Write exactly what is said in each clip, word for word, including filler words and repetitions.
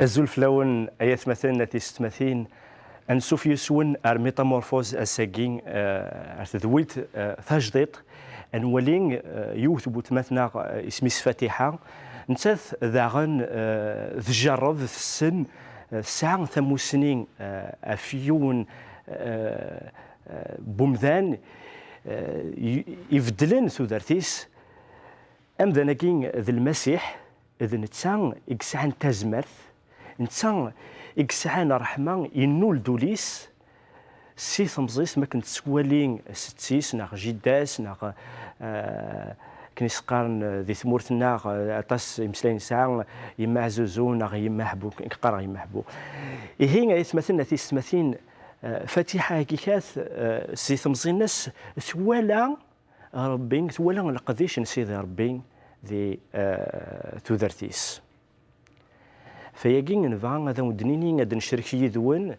Azul fell-awen, ay atmaten, a tisetmatin. Ansuf yes-wen ar Métamorphose ass-agi, eh, ar tedwilt, eh, tajdiṭ. Ad nwali, eh, yiwet n weltma-tneɣ, eh, isem-is Fatiḥa. Nettat daɣen, eh, tjerreb, tessen, eh, tesɛa tamussni, eh, ɣef yiwen, eh, eh, n wemdan, eh, i-, ibeddlen tudert-is. Amdan-agi d Lmasiḥ, d netta i yesɛan tazmert, netta i yesɛan ṛṛeḥma, yennul-d ul-is si temẓi-s, mi akken tettwali setti-s neɣ jida-s neɣ, eh, akken i s-qqaren di tmurt-nneɣ, eh, aṭas imeslayen nesɛa, yemma Ɛzuzu neɣ yemma Ḥbu, nekk qqareɣ yemma Ḥbu. Ihi, ay atmaten, a tisetmatin, eh, Fatiḥa-agi kat, eh, si temẓi-nnes twala Ṛebbi, twala leqdic n Sidi Ṛebbi di, eh, tudert-is. Fayagi nebɣa ad awen-d-nini, ad necrek yid-wen,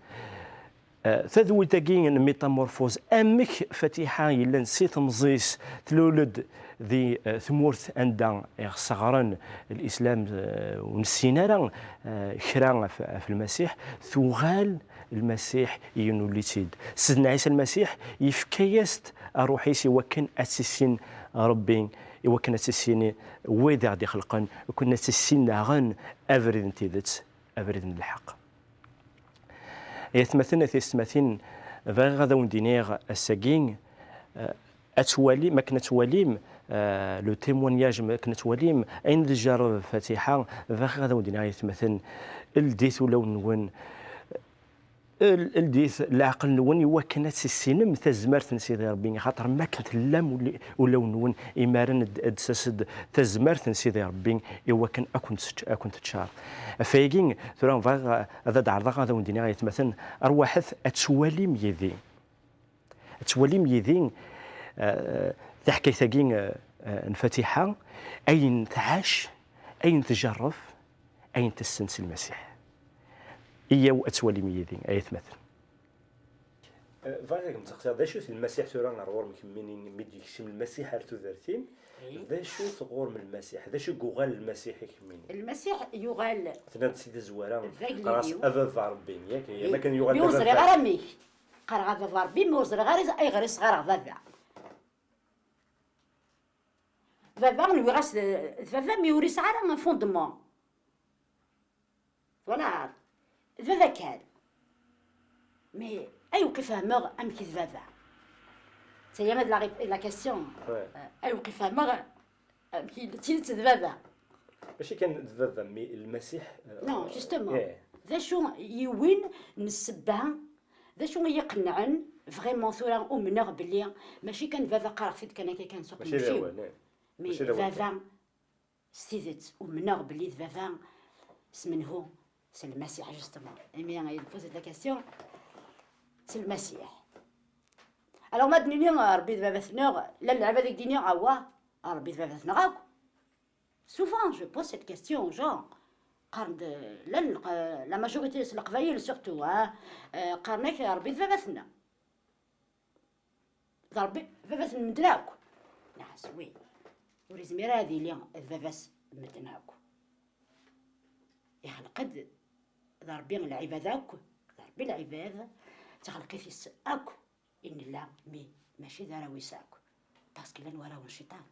eh, tadwilt-agi n Métamorphose, amek Fatiḥa yellan si temẓi-s tlul-d di, eh, tmurt anda i ɣ-sseɣren Lislam, eh, ur nessin ara, eh, kra ɣef, ɣef Lmasiḥ, tuɣal Lmasiḥ yennul-itt-id. Sidna Ɛisa Lmasiḥ yefka-yas-d ṛṛuḥ-is i wakken ad tissin Ṛebbi, i wakken ad tissin wid i ɣ-d-ixelqen, i wakken ad tissin daɣen abrid n tidet, abrid n lḥeqq. Ay atmaten, a tisetmatin, bɣiɣ ad awen-d-iniɣ ass-agi, eh, ad twalim, akken ad twalim, eh, le témoignage, akken ad twalim ayen d-tjerreb Fatiḥa, bɣiɣ ad awen-d-iniɣ, ay atmaten, ldit ulawen-nwen, l-, ldit leɛqel-nwen i wakken ad tissinem tazmert n Sidi Ṛebbi, axaṭer mi akken tellam ul-, ulawen-nwen, imaren ad, ad d-tas-d tazmert n Sidi Ṛebbi i wakken ad kent-tečč-, ad kent-teččar. Ɣef wayagi, tura bɣiɣ ad d-ɛerḍeɣ ad awen-d-iniɣ, ay atmaten, arwaḥet ad twalim yid-i. Ad twalim yid-i, eh, taḥkayt-agi, eh, n Fatiḥa, ayen tɛac, ayen tjerreb, ayen tessen si Lmasiḥ. Iyyaw ad twalim yid-i, ay atmaten. Eh, bɣiɣ ad kem-saqsiɣ, d acu-t Lmasiḥ tura ɣer ɣur-m kemmini, mi d-yekcem Lmasiḥ ar tudert-im? Ih. D acu-t ɣur-m Lmasiḥ? D acu i yuɣal Lmasiḥ i kemmini? Lmasiḥ yuɣal. Tenniḍ-d si tazwara, d agellid-iw. Qqar-as a baba Ṛebbi, yak? Ih. Am akken yuɣal d baba. Mi ur ẓriɣ ara amek. Qqareɣ a baba Ṛebbi, mi ur ẓriɣ ara ayɣer i s-ɣɣareɣ baba. Baba, nwiɣ-as d, d baba, mi ur yesɛi ara un fondement. Twalaḍ? D baba kan. Mais ayweq i fehmeɣ amek i d baba? Taya ma d la, la question. Ouais. Euh, ayweq i fehmeɣ amek i d tidet d baba? Mačči kan d baba, mais Lmasiḥ, euh, non, justement. Yeah. D acu yiwin n ssebba, d acu i yi-qennɛen vraiment tura umneɣ belli mačči kan d baba, qqareɣ-t-id kan akka kan s uqemmuc-iw. Mačči d awal, eh. Mais mačči d awal baba kan. S tidet, umneɣ belli d baba s menhu? S Lmasiḥ, justement. Imi i d-poser la question, s Lmasiḥ. Alors, ma d-nini, Ṛebbi d baba-tneɣ, llan lɛibad i d-nini, awa, Ṛebbi d baba-tneɣ akk. Souvent, je pose cette question aux gens. Qqaren-d, llan leq-, la majorité s Leqbayel surtout, hein, euh, qqaren-ak Ṛebbi d baba-tneɣ. D Ṛebbi baba-s n medden akk. Nɛas, oui. Ur yezmir ara ad yili d baba-s n medden akk. Ixleq-d d Ṛebbi lɛibad akk, d Ṛebbi lɛibad, d taxelqit-is akk i nella, mi mačči d arraw-is akk. Parce que llan warraw n cciṭan.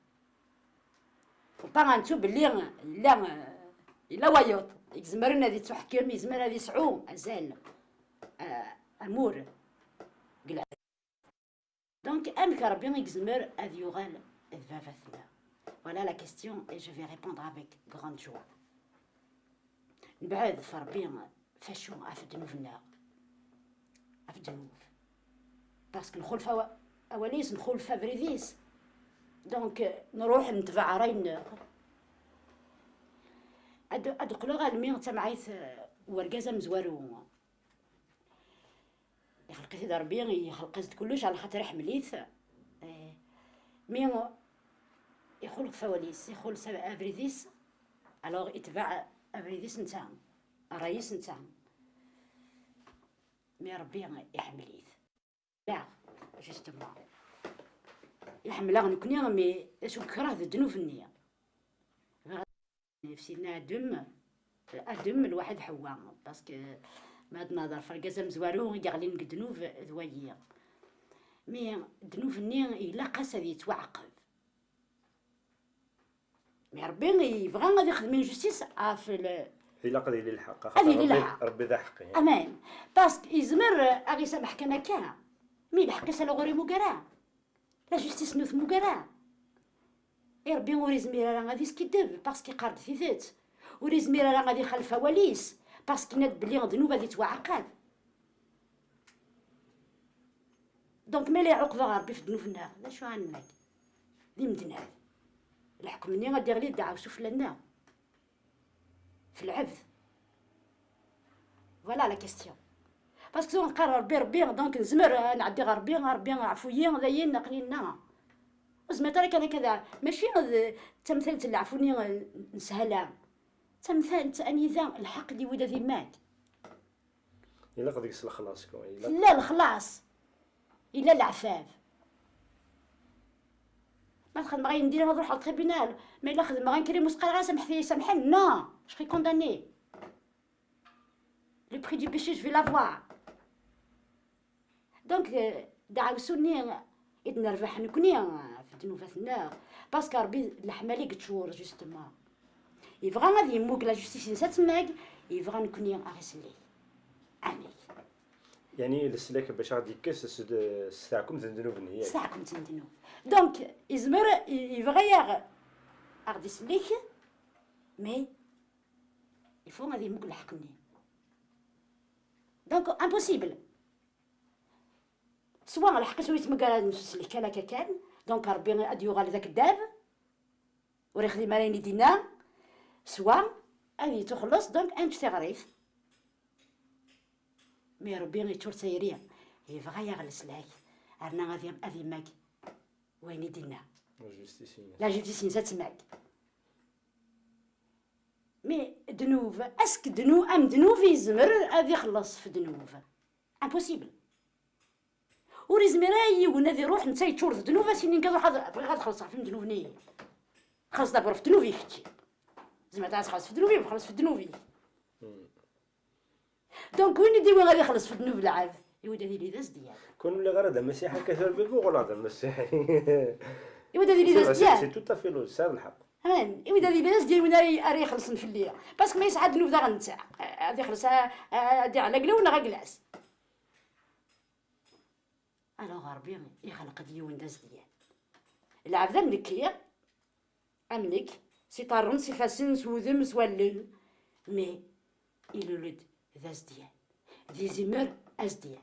Faut pas ad nettu belli yella, yella wayeḍ i izemren ad yettuḥkem, yezmer ad yesɛu azal, eh, amur deg lɛibad. Donc, amek Ṛebbi i yezmer ad yuɣal d baba-tneɣ? Voilà la question et je vais répondre avec grande joie. Nebɛed ɣef Ṛebbi, f acu? Ɣef ddnub-nneɣ. Ɣef ddnub. Parce que nxulef awa-, awal-is, nxulef abrid-is. Donc, nruḥ netbeɛ ṛṛay-nneɣ. Ad, ad d-qqleɣ almi d tamɛayt, eh, urgaz amezwaru. Ixleq-it-id Ṛebbi, ixleq-as-d kullec ɛla xaṭer iḥemmel-it. Eh, mi ixulef awal-is, ixulef abrid-is, alors itbeɛ abrid-is netta, ṛṛay-is netta. Mi Ṛebbi iḥemmel-it. Neɣ, justement. Iḥemmel-aɣ nekni, mais d acu i yekreh d ddnub-nni. F Sidna Adem, Adem, lwaḥed, Ḥewwa, parce que ma ad nehder f argaz amezwaru i yeɣlin deg ddnub d wayi. Mi ddnub-nni ilaq-as ad yettwaɛaqeb. Mi Ṛebbi yebɣa ad ixdem injustice ɣef l- Ilaq ad yili lḥeqq, ad yili lḥeqq. Ṛebbi d aḥeqqi. Amen. Parce que yezmer ad isameḥ kan akka, mi lḥeqq-is alors ur imug ara. La justice-nni ur temmug ara. I Ṛebbi ur izmir ara ad iskiddeb, parce que iqqar-d tidet. Ur izmir ara ad ixalef awal-is, parce que yenna-d belli ddnub ad ittwaɛaqab. Donc, ma la iɛuqeb-aɣ Ṛebbi f ddnub-nneɣ, d acu ara neg? D imednab. Leḥkem-nni ad d-iɣli ddeɛwessu fell-aneɣ. F lɛebd. Voilà la question. Parce que tura neqqar Ṛebbi, Ṛebbi, donc nezmer ad nɛeddi ɣer Ṛebbi, a Ṛebbi ɛfu-yi, dayen aql-i nna. Ur nezmir ara kan akka d, mačči d tamtalt n leɛfu-nni n sshala. D tamtalt anida lḥeqq d-iwwi ad immag. Ilaq deg-s lexlaṣ, quoi. Ilaq. Tella lexlaṣ. Illa leɛtab. Ma txedmeɣ ayen diri ad ruḥeɣ tribunal. Ma illa xedmeɣ ayen krim ur s-qqareɣ ara samḥet-iyi, samḥen, non, je serai condamné. Le prix du péché, je vais l'avoir. Donc, euh, daɛwessu-nni i d-nerbeḥ nekni, euh, f ddnubat-nneɣ, parce que Ṛebbi d leḥmala i yeččur, justement. Yebɣa ad yemmug la justice-ines ad temmag, yebɣa nekni a ɣ-isellek. Amek? Yeɛni leslak bac a ɣ-d-yekkes s, s taɛkemt n ddnub-nni, yak? S taɛkemt n ddnub. Donc, yezmer, i-, yebɣa a ɣ-, a ɣ-d-isellek, mais il faut ad yemmug lḥeqq-nni. Donc, impossible. Swa lḥeqq-is ur yettmeggar ad nselek kan akka kan, donc Ṛebbi ad yuɣal d akeddab, ur ixdim ara ayen i d-inna, swa ad yettuxelleṣ, donc ad neǧǧ tiɣrit. Mi Ṛebbi yeččur d tayri, yebɣa a ɣ-d-isellek, rna ad i-, ad immag wayen i d-inna. La justice-ines. La justice-ines ad temmag. Mais ddnub, est-ce que ddnu-, amednub yezmer ad ixelleṣ f ddnub? Impossible. Ur yezmir ara yiwen ad iruḥ, netta yeččur d ddnub, a s-inin kan ruḥ ad, bɣiɣ ad xellṣeɣ ɣef ddnub-nni. Xelleṣ d'abord f ddnub-ik kečči. Tzemreḍ ad txellṣeḍ f ddnub-im, xelleṣ f ddnub-ik. Hmm. Donc, win i d-iwi ad ixelleṣ f ddnub n lɛebd, iwed ad yili d azedyan. Kun ur lliɣ ara d amasiḥi akka, tura baba uɣaleɣ d amasiḥi. Iwed ad yili d azedyan. C'est tout à fait logique, tesɛiḍ lḥeqq. Amen. Iwed ad yili d azedyan win ara, ara ixellṣen fell-i. Parce que ma yesɛa ddnub daɣen netta, ad ixelleṣ, a, a, ad iɛla aglaw neɣ aglas. Alors, Ṛebbi ixleq-d yiwen d azedyan. Lɛebd am nekki, am nekk, s iṭarren, s ifassen, s wudem, s wallen, mais ilul-d d azedyan. D izimer azedyan.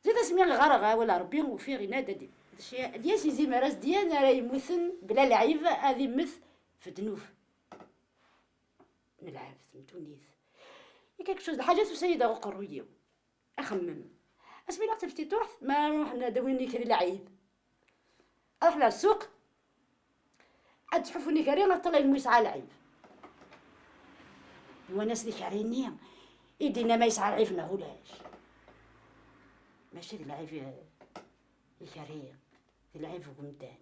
Zid asmi ɣɣareɣ awal Ṛebbi, ufiɣ yenna-d ad d-, d acu, ad yas izimer azedyan ara yemmuten bla lɛib, ad immet f ddnub n lɛebd, n ddunit. I quelque chose, lḥaǧa tusa-yi-d ɣer uqerruy-iw. Axemmem. Asmi la ɣ-tefti tuḥt, ma ruḥen ad awin ikri lɛid. Ad ruḥen ar ssuq, ad ttḥuffun ikri, ad ṭṭalayen mu yesɛa lɛib. Nwan-as d ikri-nni i d-inna ma yesɛa lɛib neɣ ulac. Mačči d lɛib, eh, ikri, d lɛib n umdan.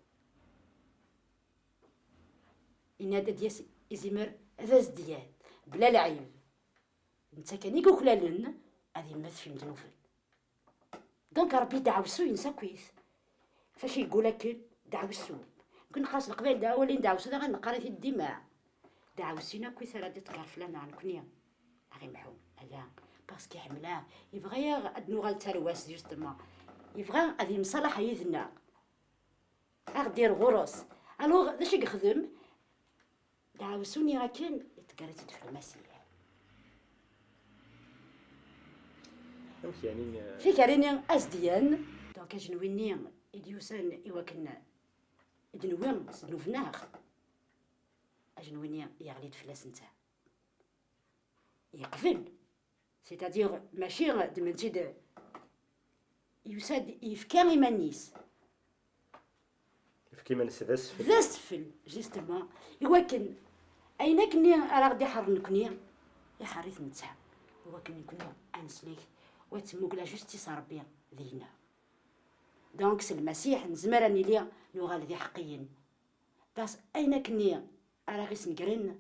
Yenna-d ad d-yas izimer d azedyan, bla lɛib. Netta kan i yuklalen ad immet f imednuben. Donc, Ṛebbi deɛwessu-ines akkit. Fac yeggul akken? Deɛwessu. Nekk neqqar s leqbayel d awal-in deɛwessu, daɣen neqqar-it-id dima. Deɛwessu-ines akkit ara d-iṭṭger fell-aneɣ nekni. Ad ɣ-imḥu. Ala. Parce que iḥemmel-aɣ. Yebɣa-yaɣ ad nuɣal d tarwa-s, justement. Yebɣa ad yemṣalaḥ yid-neɣ. Ad ɣ-d-yerr ɣur-s. Alors, d acu i yexdem? Deɛwessu-nni akken, iḍegger-itt-id f Lmasiḥ. Amek yeɛni, eh, tikari-nni azedyan, donc ajenwi-nni i d-yusan i wakken i d-newwi s ddnub-nneɣ, ajenwi-nni yeɣli-d fell-as netta. Yeqbel. C'est-à-dire, mačči ddmen-tt-id, yusa-d, yefka iman-is. Yefka iman-is d asfel. D asfel, justement. Iwakken ayen akkenni ara ɣ-d-iḥerren nekni, iḥerr-it netta. Iwakken nekni ad neslek, u ad temmug la justice n Ṛebbi deg-neɣ. Donc, s Lmasiḥ nezmer ad nili nuɣal d iḥeqqiyen. Parce que ayen akkenni ara ɣ-isnegren,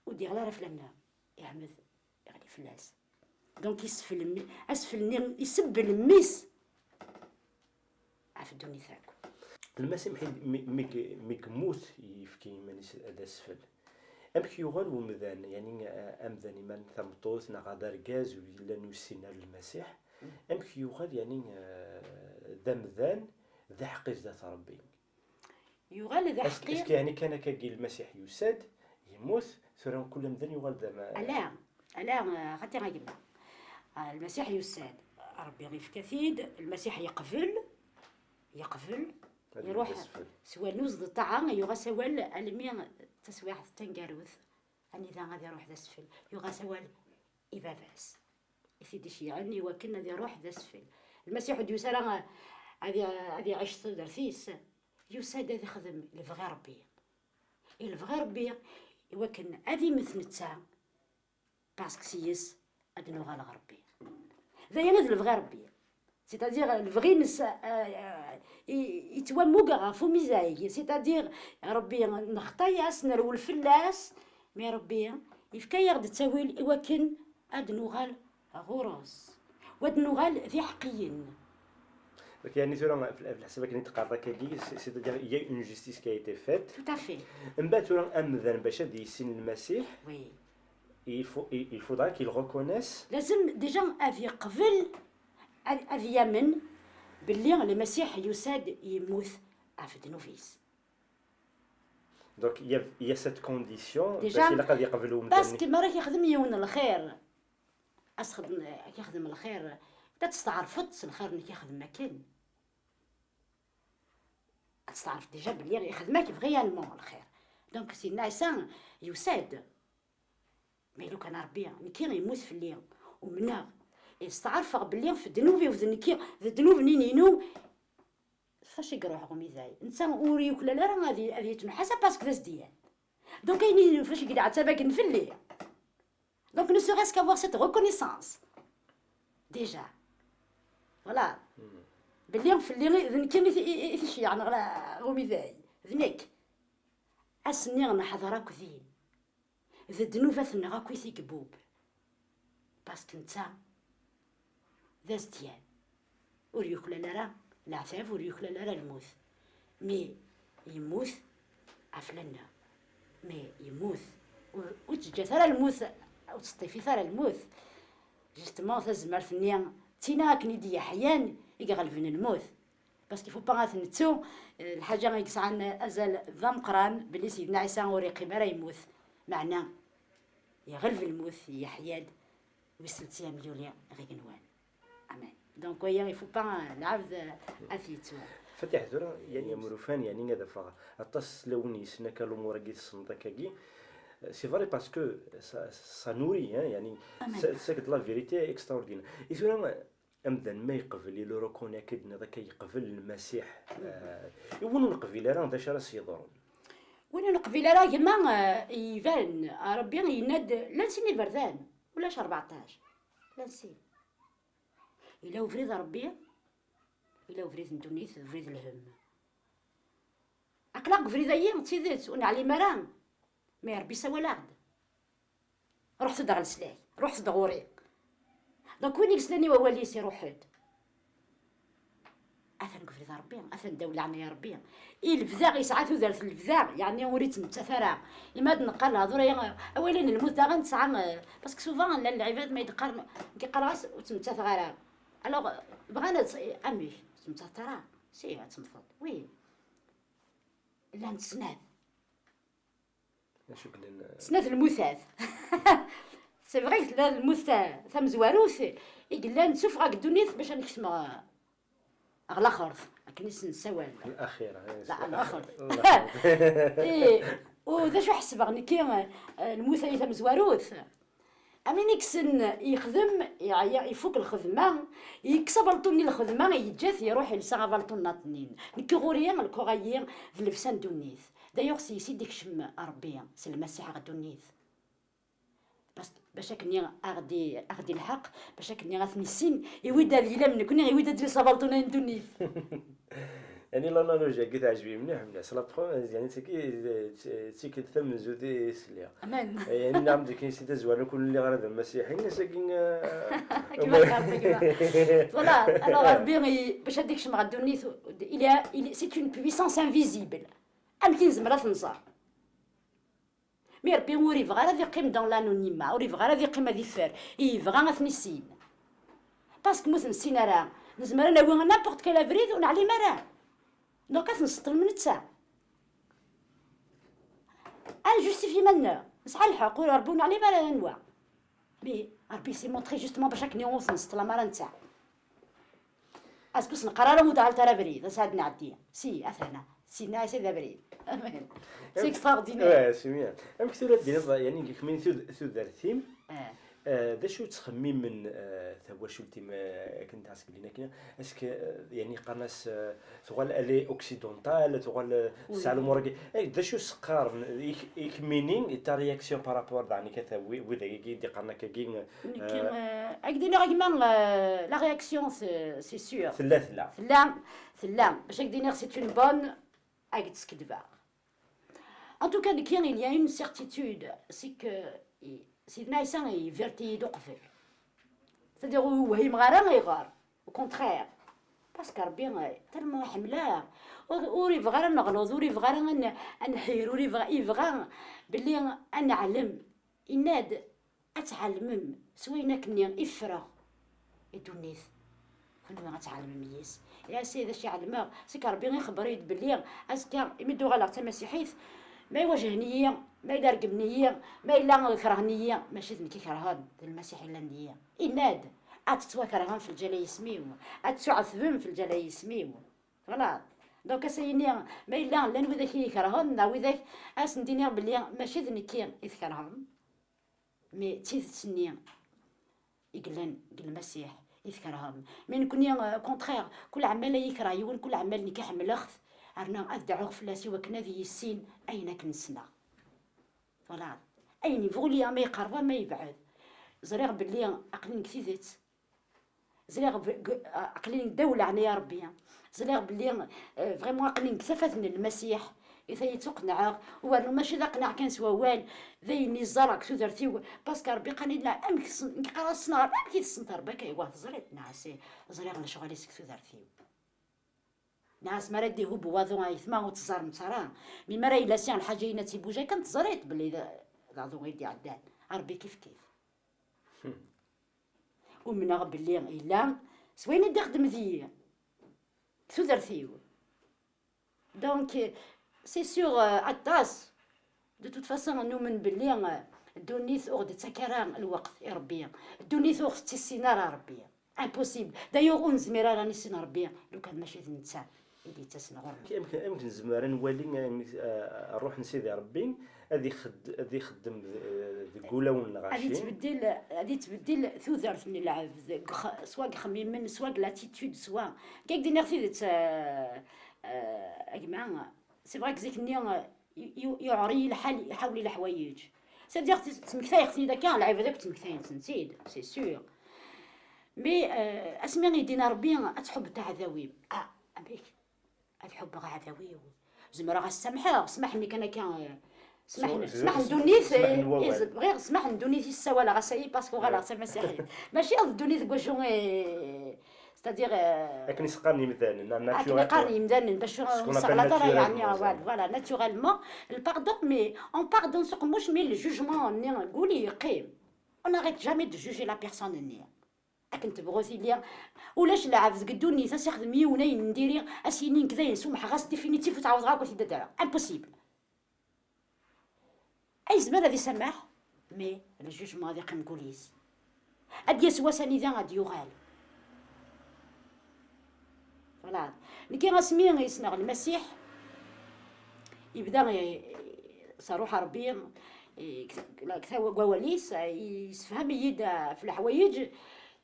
ur d-yeɣli ara fell-aneɣ. Iɛmed iɣli fell-as. Donc, isfel mmi-, asfel-nni isebbel mmi-s ɣef ddunit akk. Lmasiḥ mi, mi, mi, mi yemmut, yefka iman-is d asfel. Amek yuɣal umdan, yani, eh, amdan iman tameṭṭut neɣ d argaz ur yellan ur yessin ara Lmasiḥ, amek yuɣal, yani, eh, d amdan d aḥeqqi zdat Ṛebbi? Yuɣal d aḥeqqi. Est-ce que, yani, kan akkagi Lmasiḥ yusa-d, yemmut, tura kul amdan yuɣal d ama-, ala, ala, eh, xaṭi a gma. Ah, Lmasiḥ yusa-d, Ṛebbi yefka-t-id, Lmasiḥ yeqbel, yeqbel, ad iruḥ yeddu s wannuz d ṭṭaɛa, yuɣ-as awal almi d taswiɛt taneggarut, anida ad iruḥ d asfel, yuɣ-as awal i baba-s, i t-id-iceyɛen i wakken ad iruḥ d asfel. Lmasiḥ ur d-yusa ara ad i-, ad iɛic s tudert-is, yusa-d ad ixdem lebɣi Ṛebbi. I lebɣi Ṛebbi, i wakken ad immet netta, parce que s-yes ad nuɣal ɣer Ṛebbi. D aya i d lebɣi Ṛebbi. C'est-à-dire, lebɣi-ines, euh, euh, i-, yettwammug ɣef umizay. C'est-à-dire, Ṛebbi nexṭa-yas, nerwel fell-as, mais Ṛebbi yefka-yaɣ-d ttawil i wakken ad nuɣal ɣur-s. Wa d nuɣal d iḥeqqiyen. Donc, yani tura, f-, f-, leḥsab akken i d-teqqareḍ akkagi, c'est-, c'est-à-dire, il y a une justice qui a été faite. Tout à fait. Mbeɛd tura, amdan bac ad yissin Lmasiḥ, oui, il faut, il, il faudra qu'il reconnaisse. Lazem déjà ad yeqbel, ad, ad yamen belli Lmasiḥ yusa-d yemmut ɣef ddnub-is. Donc, il y a, il y a cette condition, déjà, bac ilaq ad yeqbel umdan. Parce que mi ara k-yexdem yiwen lxir, ad txedm-, ad k-yexdem lxir, ad testeɛrfeḍ s lxir-nni k-yexdem akken. Ad testeɛrfeḍ déjà belli yexdem-ak réellement lxir. Donc, Sidna Ɛisa yusa-d. Mais lukan Ṛebbi, nekki yemmut fell-i, umneɣ, steɛrfeɣ belli f ddnub-iw d nekki, d ddnub-nni-inu, fac i iruḥ umizay? Netta ur yuklal ara ad y-, ad yettnuḥasab parce que d as-d-yan. Donc, ayen i fac i yedɛettab akken fell-i. Donc, ne serait-ce qu'avoir cette reconnaissance. Déjà. Voilà. Hmm. Belli fell-i, d nekk i t-, i, i, i t-iceyyɛen ɣer, ɣer umizay. D nekk. Ass-nni neḥḍer akk din. D ddnubat-nneɣ akk i t-igebbub. Parce que netta d as-d-yan. Ur yuklal ara leɛtab, ur yuklal ara lmut. Mi yemmut, ɛeflen-nneɣ. Mi yemmut, ur, ur teǧǧat ara lmut, ur teṭṭif-it ara lmut. Justement, tazmert-nni, d tina akken i d-yeḥyan, i iɣelben lmut. Parce qu'il faut pas ad t-nettu, eh, lḥaǧa i yesɛan azal d ameqqran, belli Sidna Ɛisa ur yeqqim ara yemmut. Meɛna, iɣelb lmut, yeḥya-d, wis tlettya yuli ɣ igenwan. Amen. Donc, waya, il faut pas, eh, lɛebd, eh, ad t-yettu. Fatiḥ, tura, yani, am urufan, yani, ad afeɣ aṭas n tlawin yessnen akka lumuṛ-agi, tessneḍ akkagi. C'est vrai parce que ça, ça nourrit, hein, yani, amen, ça, c'est de la vérité extraordinaire. I tura, amdan ma yeqbel, il reconnaît, akka i d-tenniḍ, akka yeqbel Lmasiḥ, eh, i win ur neqbil ara, d acu ara s-yeḍrun? Win ur neqbil ara, gma, eh, iban, Ṛebbi yenna-d, llan sin iberdan, ulac rbeɛṭac. Llan sin. Yella ubrid n Ṛebbi, yella ubrid n ddunit, d ubrid n lhemm. Aql-aɣ deg ubrid-ayi, d tidet, ur neɛlim ara. Mais Ṛebbi yessawal-aɣ-d. Ruḥet-d ɣer leslak, ruḥet-d ɣur-i. Donc, win i yeslan i wawal-is, iruḥ-d. Atan deg ubrid n Ṛebbi, atan ddaw leɛnaya n Ṛebbi. I lebda, yesɛa tudert n lebda, yeɛni ur yettmettat ara. Imi ad neqqar lehdur-agi, awal-a n lmut daɣen tesɛa, eh, parce que souvent, llan lɛibad ma i d-qqaren, nekk qqareɣ-as ur ttmettateɣ ara. Alors, bɣan ad, amek? Ur ttmettateḍ ara? Si, ad temmteḍ. Oui. Llant snat. Acu yellan, eh, snat lmutat. C'est vrai, tella lmut ta-, tamezwarut i yellan d tuffɣa deg ddunit bac ad nektem ɣer, ɣer laxert, akken i s-nessawal. Laxira, eh, la, laxert. Laxert. Eh, u d acu ḥesbeɣ nekki, eh, lmut-ayi tamezwarut? Am win i yekksen yexdem, yeɛya, ifuk lxedma, yekkes abalṭun-nni n lxedma, yeǧǧa-t, iruḥ, yelsa abalṭun-nni. Nekk ɣur-i, lkuɣ-ayi d llebsa n ddunit. D'ailleurs, s-yes i d-ikcem Ṛebbi, s Lmasiḥ ɣer ddunit. Bas-, bac akken a ɣ-d-, a ɣ-d-ilḥeq, bac akken a t-nissin, iwi-d ad yili am nekni, iwi-d ad yels abalṭun-a n ddunit. Yani l'analogie-agi teɛjeb-iyi mliḥ, mliḥ. C'est la première, yani tagi d tikkelt tamenzut i sliɣ. Amen. Yani nniɣ-am-d akken si tazwara ur lliɣ ara d amasiḥi, ass-agi Voilà, alors Rebbi, bac ad ikcem ɣer ddunit, il y a, il, c'est une puissance invisible. Amek i nezmer ad t-nẓer? Mi Rebbi ur ibɣa ara ad iqqim dans l'anonymat, ur ibɣa ara ad iqqim ad iffer, yebɣa ad ten-issin. Parce que mu t-nessin ara, nezmer ad nawi n'importe quel abrid ur neɛlim ara. Donc ad t-nseṭṭel netta. Ad njustifi iman-nneɣ, nesɛa lḥeqq, ur Rebbi ur neɛlim ara anwa. Mais Rebbi s'est montré justement bac akken ur t-nseṭṭel ara netta. Azekka ur s-neqqar ara ur d-ɛallet ara abrid, ad sɛad nɛeddi. Si, atana. Sidna Ɛisa d abrid. Amen. C'est extraordinaire. Ouais, c'est bien. Amek tura d-tiniḍ, yani, kemmini tud- tudert-im, Eh. eh, d acu ttxemmimen, eh, tawacult-im, eh, akken d-ɛseglen akken, est-ce que, eh, yani, qqaren-as, eh, tuɣal elle est occidentale, tuɣal, eh, tesɛa lumuṛ-agi. Eh, d acu s-qqaren, i k- i kemmini, ta réaction par rapport, daɣen, i kata wi- wid-agi i d-iqqaren akkagi, eh, Nekki, eh, ad k-d-iniɣ a gma, eh, la réaction, c'est c'est sûr. Tella, tella. Tella, tella. Bac ad k-d-iniɣ, c'est une bonne, ad k-d-skedbeɣ. En tout cas, nekki, il y a une certitude, c'est que i- Sidna Ɛisa yebert-iyi-d uqbel. C'est-à-dire, ur whimeɣ ara ayɣer. Au contraire. Parce que Rebbi, eh, tellement iḥemmel-aɣ. Ur ur yebɣi ara ad neɣleḍ, ur yebɣi ara ad n- ad nḥir, ur yebɣi, yebɣa belli ad neɛlem. Yenna-d, ad tɛelmem s wayen akkenni i ffreɣ i ddunit. Kunwi ad tɛelmem yis. Ya Sidi, acu ɛelmeɣ? Seg Rebbi ixebber-iyi-d belli azekka, imi d-uɣaleɣ d tamasiḥit, ma iwajhen-iyi, ma yella regmen-iyi, ma yella kerhen-iyi, mačči d nekk i kerhen, d Lmasiḥ yellan deg-i. Yenna-d, ad tettwakerhem f lǧal n yisem-iw, ad tettuɛetbem f lǧal n yisem-iw. Twalaḍ? Donc, ass-a-yini, ma yella llan widak i yi-kerhen, neɣ widak, ad asen-d-iniɣ belli mačči d nekki i tkerhem, mais d tidet-nni i yellan deg Lmasiḥ i tkerhem. Mais nekkni, euh, au contraire, kul ɛemmal ay yekreh yiwen, kul ɛemmal nekk ḥemmleɣ-t, rna ad dɛuɣ fell-as i wakken ad yissin ayen akken ssneɣ. Twalaḍ? Ayen yebɣu liya, ma yeqreb, ma yebɛed. Ẓriɣ belli aql-in deg tidet. Ẓriɣ b- g- aql-in ddaw leɛnaya Rebbi. Ẓriɣ belli, euh, vraiment aql-in deg tafat n Lmasiḥ. I ta yettuqenɛeɣ, u rnu mačči d aqenɛeɣ kan s wawal, d ayen i ẓẓareɣ deg tudert-iw, parce que Rebbi qal-iyi-d, amek tessen-, nekk qqareɣ ssneɣ Rebbi, amek i tessneḍ Rebbi akka? Iwa teẓriḍ? Neɣ si, ẓriɣ lecɣal-is deg tudert-iw. Neɣ si mi ara d-ihub waḍu ayetma ur teẓẓaremt ara, mi mi ara yella si lḥaǧa-ina d tibuja kan teẓriḍ belli d d aḍu i d-iɛeddan, Rebbi kif kif. Umneɣ belli yella s wayen i d-ixdem deg-i, deg tudert-iw. Donc, c'est sûr, euh, aṭas. De toute façon, numen belli, euh, ddunit ur ɣ-d-tettak ara lweqt i Rebbi. Ddunit ur ɣ-tettissin ara Rebbi. Impossible. D'ailleurs, ur nezmir ara ad nissin Rebbi lukan mačči d netta i d-yettasen ɣur-neɣ. Amek, amek nezmer ad nwali amek, eh, ṛṛuḥ n Sidi Ṛebbi ad ixed- ad ixeddem, eh, deg wulawen n Ad lɣaci? yettbeddil, ad yettbeddil tudert n lɛebd, deg x- swa deg ixemmimen, swa deg l'attitude, swa. Nekk ad k-d-iniɣ tidet, eh, eh, a gma, c'est vrai que zik-nni, eh, yu- yu- yuɛer-iyi lḥal, iḥawel-iyi leḥwayeǧ. C'est-à-dire, tt- ttmektayeɣ-ten-id akka, lɛibad akk ttmektayen-tent-id, c'est sûr. Mais, eh, asmi i d-yenna Rebbi, ad tḥubbeḍ aɛdaw-im. Ah, amek? Ad ḥubbeɣ aɛdaw-iw. Zemreɣ ad s-samḥeɣ, ssmaḥ-nni kan akka, eh, ssmaḥ-, Swa- ssmaḥ n swa- ddunit, ssmaḥ n eh, wawal. eh, bɣiɣ ssmaḥ n ddunit i ssawaleɣ ass-ayi, parce que uɣaleɣ d tamasiḥit. Mačči d ddunit deg wacu, eh, c'est-à-dire, eh, Akken i s-qqaren yimdanen, la akken nature i qqaren quoi. Yimdanen, d acu Ce qu'on ur nesseɣ appelle ara, yeɛni, naturellement, voilà, ça. Voilà, naturellement, le pardon, mais on pardonne s uqemmuc, mais le jugement-nni deg wul yeqqim. On n'arrête jamais de juger la personne-nni. Akken tebɣu tili, ulac lɛebd deg ddunit, ad s-ixdem yiwen ayen n diri, ad s-yini nekk dayen sumḥeɣ-as définitif, ur ttɛawdeɣ akk ad t-id-adreɣ. Impossible. Ay yezmer ad isameḥ, mais le jugement ad iqqim deg wul-is. Ad d-yas wass anida ad d-yuɣal. Voilà. Nekki asmi i ssneɣ Lmasiḥ, yebda, eh, s ṛṛuḥ n Ṛebbi, eh, kta-, kta-, deg wawal-is, eh, yessefham-iyi-d, eh, ɣef leḥwayeǧ,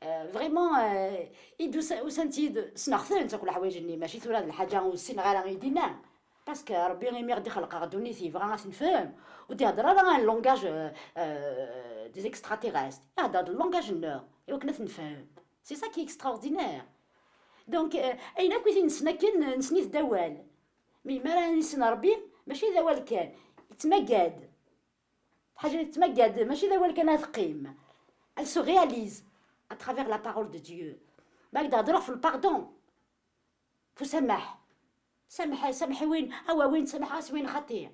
eh, vraiment, eh, i d-usa-, usant-iyi-d, ssneɣ-tent akk leḥwayeǧ-nni, mačči tura d lḥaǧa ur ssineɣ ara i d-yenna. Parce que Ṛebbi imi ɣ-d-ixleq ɣer ddunit yebɣa ad t-nefhem, ur d-ihedder ara un langage, euh, euh, des extraterrestres. Ihedder-d langage-nneɣ, i wakken ad t-nefhem. C'est ça qui est extraordinaire. Donc, euh, ayen akk i t-nessen akken, nessen-it d awal. Mi, mi ara nissen Ṛebbi, mačči d awal kan, yettmagad. Ḥaǧa tettmagad, mačči d awal kan ad teqqim. Elle se réalise à travers la parole de Dieu. Ma ak-d-hedreɣ f le pardon, f usamaḥ. Sameḥ, sameḥ i win, awa win tsameḥ-as win xaṭi.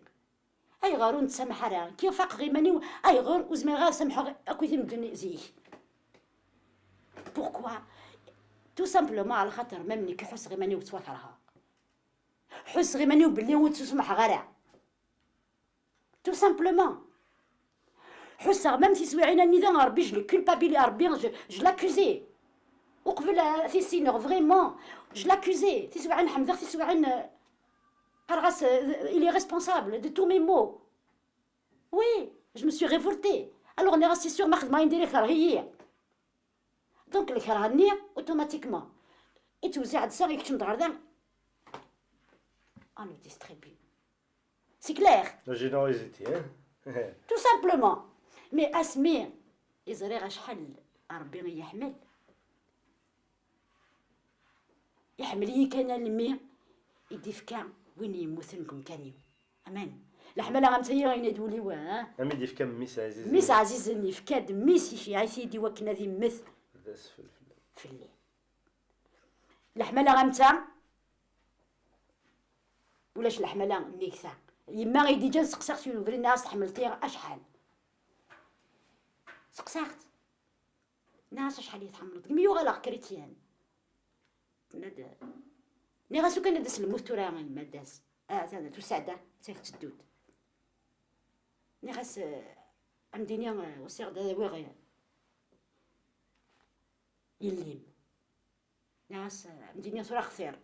Ayɣer ur nettsameḥ ara? Kif faqeɣ iman-iw, ayɣer ur zmireɣ ara ad samḥeɣ akk i medden zik? Pourquoi? Tout simplement, ɛla xaṭer même nekk ḥusseɣ iman-iw ttwakerheɣ. Ḥusseɣ iman-iw belli ur ttusmaḥeɣ ara. Tout simplement. Ḥusseɣ même tiswiɛin anida Ṛebbi, je le culpabilise, Ṛebbi, je, je l'accusais. Uqbel, euh, ad t-issineɣ, vraiment, je l'accusais. Tiswiɛin ḥemdeɣ, tiswiɛin, euh, qqareɣ-as, euh, il est responsable de tous mes maux. Oui, je me suis révoltée. Alors, nniɣ-as, c'est sûr, ma xedmeɣ ayen diri, ikerh-iyi. Donc, lkerh-nni, automatiquement, yettwezziɛ-d sa, yekcem-d ɣer da. On le distribue. C'est clair. La générosité, hein? Tout simplement. Mais asmi i ẓriɣ acḥal Ṛebbi i yi-iḥemmel, iḥemmel-iyi kan almi i d-ifka win yemmuten deg umkan-iw. Amen. Leḥmala am tagi, yenna-d wul-iw, ha? Am i d-ifka mmi-s ɛzizen. Mmi-s ɛzizen, yefka-d mmi-s, iceyyeɛ-it-id i wakken ad immet. D asfel fell-am. Fell-i. Leḥmala am ta, ulac leḥmala nnig ta. Yemma i d-iǧǧan, seqsaɣ-tt yiwen ubrid, nniɣ-as tḥemmleḍ-iyi acḥal? Seqsaɣ-tt. Nniɣ-as acḥal i tḥemmleḍ? Degmi yuɣaleɣ chrétienne. Tenna-d, nniɣ-as ukan ad d-as lmut tura, yemma d-as. Ah, ta-, tusa-d, ah, tteddu-d. Nniɣ-as, eh, amdini, eh, usiɣ-d ad awiɣ, eh, yelli-m. Nniɣ-as, eh, amdini tura xtir.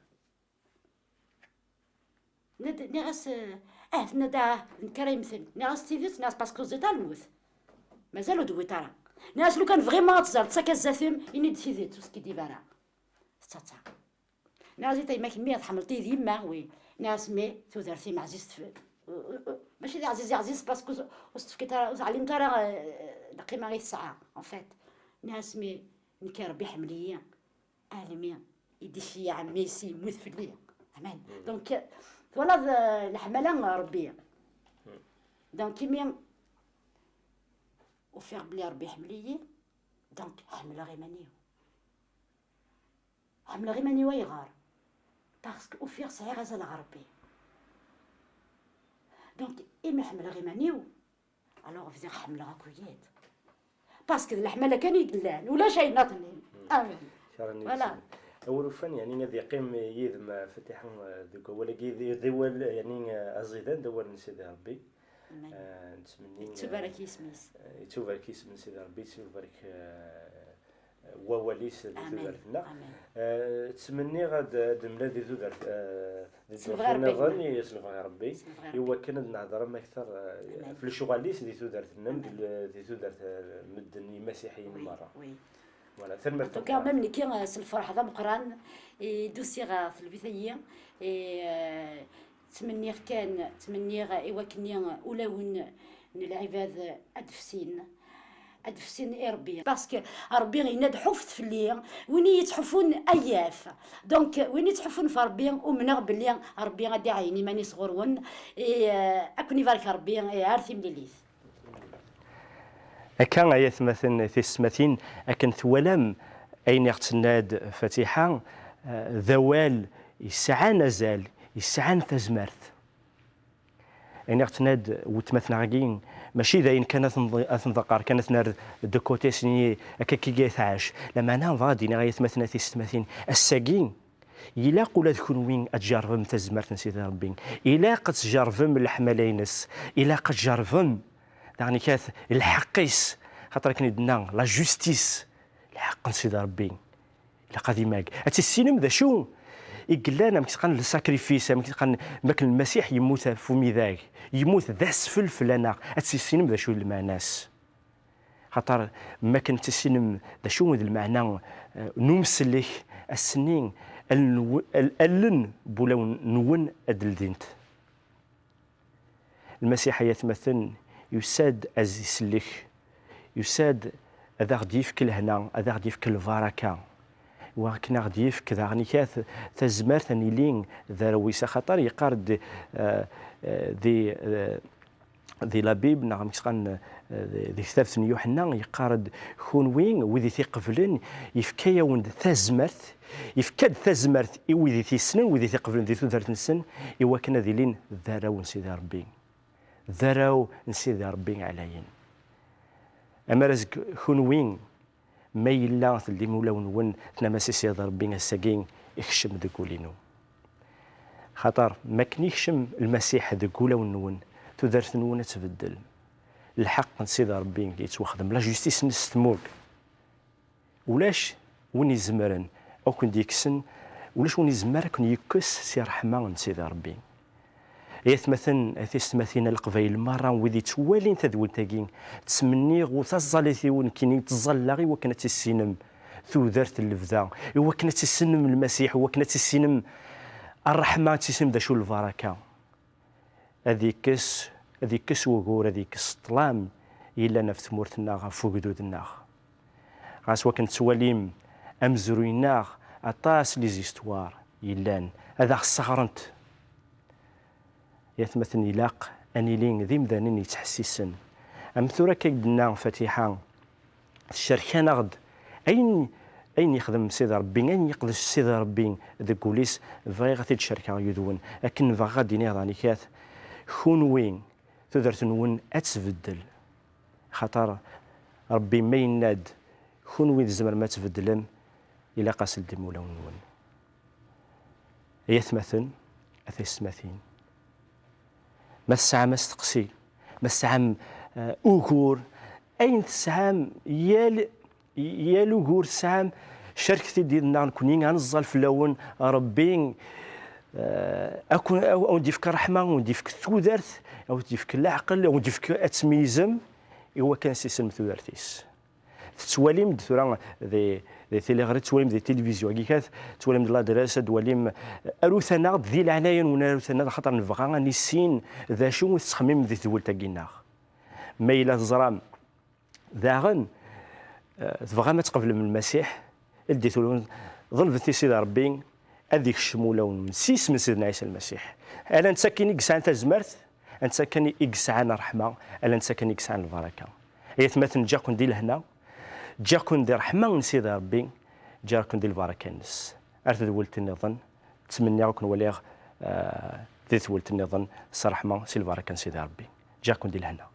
Nniɣ-as, eh, ah, tenna-d, ah, d nekk ara yemmten. Nniɣ-as tidet, nniɣ-as parce que ẓiṭ lmut. Mazal ur d-wwiḍ ara. Nniɣ-as lukan vraiment ad teẓreḍ s akka zdat-m, ini-d tidet, ur skiddib ara. Tettaḍsa. Nniɣ-as, a yemma, kemmi tḥemmleḍ-iyi d yemma, oui. Nniɣ-as, mais tudert-im ɛzizt f-, mačči d aɛziz, aɛziz, parce que ur s-tefkiḍ ara, ur teɛlimeḍ ara, euh, lqima i tesɛa, en fait. Nniɣ-as, mais nekk, Ṛebbi iḥemmel-iyi almi i d-iceyyeɛ mmi-s, yemmut fell-i. Amen. Donc, twalaḍ, euh, leḥmala n Ṛebbi. Donc, imi ufiɣ belli Ṛebbi iḥemmel-iyi, donc, ḥemmleɣ iman-iw. Ḥemmleɣ iman-iw ayɣer? Parce que ufiɣ sɛiɣ azal ɣer Ṛebbi. Donc, imi ḥemmleɣ iman-iw, alors bdiɣ ḥemmleɣ akk wiyaḍ. Parce que d leḥmala kan i yellan, ulac ayen nniḍen. Amen. Kra n Voilà. Yisem. Awal ufan, yeɛni, ad yeqqim yid-m, eh, Fatiḥa, eh, deg wawal-agi, d, d awal, yeɛni, eh, aẓidan, d awal n Sidi Ṛebbi. Amen. Eh, nettmenni, Yettubarek eh, yisem-is. Eh, yettubarek yisem n Sidi Ṛebbi, yettubarek, eh, wawal-is di Amen. Tudert-nneɣ. Amen. Eh, ttmenniɣ ad, ad nemlal di tudert, eh, di tudert-nniḍen, i s lebɣi Ṛebbi, i wakken ad nehder am akter, eh, Amen. F lecɣal-is di tudert-nnem, Amen. Di le-, di tudert, eh, medden imasiḥiyen Oui, merra. Oui. Voilà, tanemmirt. En tout cas, même nekki, eh, s lferḥ d ameqqran, i d-usiɣ ɣer telbit-agi, i, eh, Ttmenniɣ kan, ttmenniɣ i wakken ulawen n lɛibad ad fsin, ad fsin i Ṛebbi. Parce que Ṛebbi yenna-d, ḥuffet fell-i, win i yi-ittḥuffun ad yaf. Donc, win i yettḥuffun f Ṛebbi, umneɣ belli Ṛebbi ad d-iɛeyyen iman-is ɣur-wen, i, eh, ad ken-ibarek Ṛebbi, i, ar timlilit. Akka ay atmaten tisetmatin, akken twalam ayen i ɣ-tenna-d Fatiḥa, eh, d awal yesɛan azal, yesɛan tazmert. Ayen i ɣ-tenna-d weltma-tneɣ-agi, mačči d ayen kan ad t-nḍ-, ad t-nḍeqqer kan, ad t-nerr de côté, s-nni akka, akka i tɛac. Lameɛna bɣiɣ ad d-iniɣ ay atmaten tisetmatin, ass-agi, ilaq ula d kunwi ad tjerrbem tazmert n Sidi Ṛebbi. Ilaq ad tjerrbem leḥmala-ines. Ilaq ad tjerrbem daɣen ikat lḥeqq-is. Xaṭer akken i d-tenna, la justice, lḥeqq n Sidi Ṛebbi. Ilaq ad imag. Ad tissinem d acu i yellan, amek tt-qqaren, le sacrifice, amek tt-qqaren, makken Lmasiḥ yemmut ɣef umidag. Yemmut d asfel fell-aneɣ. Ad tissinem d acu i d lmeɛna-s. Xaṭer, ma akken tissinem d acu d lmeɛna, eh, n umsellek, ass-nni, allen-nw-, al-, allen n wulawen-nwen ad d-ldint. Lmasiḥ, ay atmaten, yusa-d ad isellek, yusa-d ad aɣ-d-yefk lehna, ad aɣ-d-yefk lbaraka. Wakken aɣ-d-yefk daɣen ikat tazmert ad nili d arraw-is, axaṭer yeqqar-d, eh, eh, di, eh, di la Bible, neɣ amek s-qqaren, eh, di tektabt n Yuḥenna, yeqqar-d: "Kunwi, wid i t-iqeblen, yefka-yawen-d tazmert, yefka-d tazmert i wid i t-yessnen, wid i t-iqeblen di tudert-nsen, i wakken ad ilin d arraw n Sidi Ṛebbi." D arraw n Sidi Ṛebbi ɛlayen. Amar azekka kunwi, ma yella tellim ulawen-nwen, tennam-as i Sidi Ṛebbi: "Ass-agi ikcem deg wul-inu." Xaṭer, makken ikcem Lmasiḥ deg wulawen-nwen, tudert-nwen ad tbeddel. Lḥeqq n Sidi Ṛebbi yettwaxdem, la justice-nnes temmug. Ulac win izemren ad ken-d-yekksen, ulac win izemmer ad ken-yekkes si ṛṛeḥma n Sidi Ṛebbi. Ay atmaten, ay tisetmatin, a Leqbayel merra, wid yettwalin tadwilt-agi, ttmenniɣ u taẓallit-iw nekkini ttẓallaɣ i wakken ad tissinem tudert n lebda, i wakken ad tissinem Lmasiḥ, i wakken ad tissinem ṛṛeḥma, ad tissinem d acu lbaraka. Ad ikkes, ad ikkes wugur, ad ikkes ṭṭlam yellan ɣef tmurt-nneɣ, ɣef ugdud-nneɣ. Ɣas wakken tettwalim amezruy-nneɣ, aṭas n les histoires yellan ad aɣ-sseɣrent. Ay atmaten, ilaq ad nili d imdanen yettḥessisen. Am tura akka i d-tenna Fatiḥa, tcerk-aneɣ-d ayen, ayen yexdem Sidi Ṛebbi, ayen yeqdec Sidi Ṛebbi deg wul-is. Bɣiɣ ad t-id-cerkeɣ yid-wen, akken bɣiɣ ad d-iniɣ daɣen ikat, kunwi, tudert-nwen ad tbeddel. Xaṭer Ṛebbi ma yenna-d, kunwi tzemrem ad tbeddlem, ilaq aseldim ulawen-nwen. Ay atmaten, a tisetmatin, ma tesɛam asteqsi, ma tesɛam, eh, ugur, ayen tesɛam, yal, yal ugur tesɛam, cerket-id yid-neɣ, nekkni ad neẓẓal fell-awen. Ṛebbi, eh, ad ken-, ad wen-d-yefk ṛṛeḥma, ad wen-d-yefk tudert, ad wen-d-yefk leɛqel, ad wen-d-yefk ad tmeyyzem, i wakken ad s-isellem tudert-is. Tettwalim-d tura di, di tiliɣri, tettwalim di tilivizyu-agi kat, tettwalim-d ladres, ad d-twalim, arut-aneɣ-d di leɛnaya-nwen, arut-aneɣ-d, axaṭer nebɣa ad nissin d acu i tettxemmimem di tedwilt-agi-nneɣ. Ma yella teẓram daɣen, eh, tebɣam ad tqeblem Lmasiḥ, ldit ul-nwen, ḍelbet i Sidi Ṛebbi, ad ikcem ulawen-nwen s yisem n Sidna Ɛisa Lmasiḥ. Ala netta kan i yesɛan tazmert, netta kan i yesɛan ṛṛeḥma, ala netta kan i yesɛan lbaraka. Ay atmaten, ǧǧiɣ-ken di lehna, ǧǧiɣ-ken di ṛṛeḥma n Sidi Ṛebbi, ǧǧiɣ-ken di lbaraka-nnes. Ar tedwilt nniḍen, ttmenniɣ ad ken-waliɣ, eh, di tedwilt nniḍen s ṛṛeḥma, s lbaraka n Sidi Ṛebbi. Ǧǧiɣ-ken di lehna.